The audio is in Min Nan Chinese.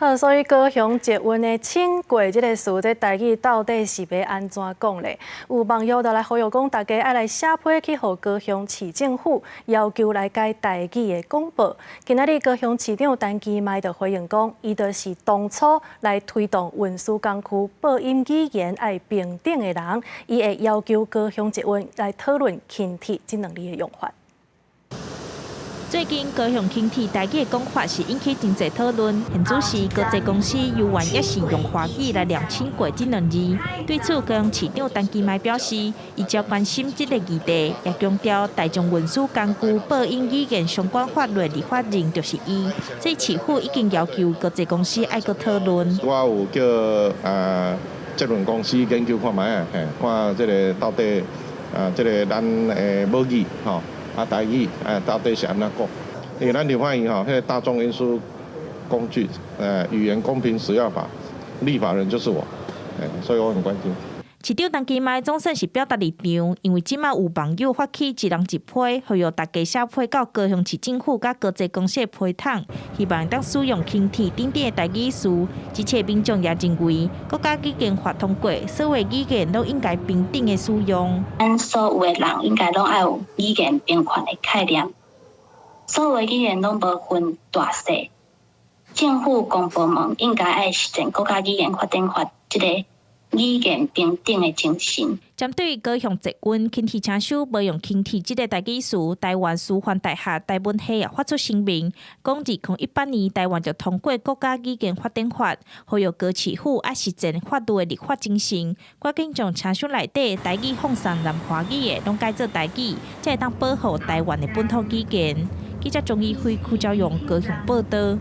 好，所以高雄捷運的輕軌這个詞，這台語到底是欲按怎講咧？有網友就來呼籲講，大家愛來寫批去予高雄市政府，要求來改台語的廣播。今仔日高雄市長陳其邁就回應講，伊就是當初來推動運輸工具播音語言愛平等的人，伊會要求高雄捷運來討論輕鐵這兩字的用法。最近高雄輕鐵台語的講法是引起真濟討論。現主時高捷公司猶原猶是用華語來念輕軌這兩字。對此，高雄市長陳其邁表示，伊誠關心這个議題，也強調大眾運輸工具播音語言相關法律立法人就是伊。所以市府已經要求高捷公司愛閣討論。我有叫捷運公司研究看覓仔，嘿，看這个到底啊，這个咱的母語吼。啊，台語啊，到底是按怎講？因為咱立法院吼，彼个大眾運輸工具，語言公平使用法，立法人就是我，所以我很關心。市長陳其邁總算是表達立場，因為這馬有網友發起一人一批，呼籲大家寫批到高雄市政府佮高捷公司的批桶，希望當使用輕鐵等等的台語詞。而且民眾也認為，國家語言法通過，所有語言攏應該平等的使用。咱所有的人應該攏愛有語言平權的概念，所有的語言攏無分大細。政府公部門應該愛實踐國家語言發展法這个語言平等的精神。針對高雄捷運輕鐵車廂無用輕鐵這个台語詞，台灣師範大學台文系也發出聲明，講2018年台灣就通過國家語言發展法，呼籲高市府愛實踐法律的立法精神，趕緊將車廂內底台語放送南華語的攏改做台語，才會當保護台灣的本土語言。記者鍾義輝、柯昭勇高雄報導。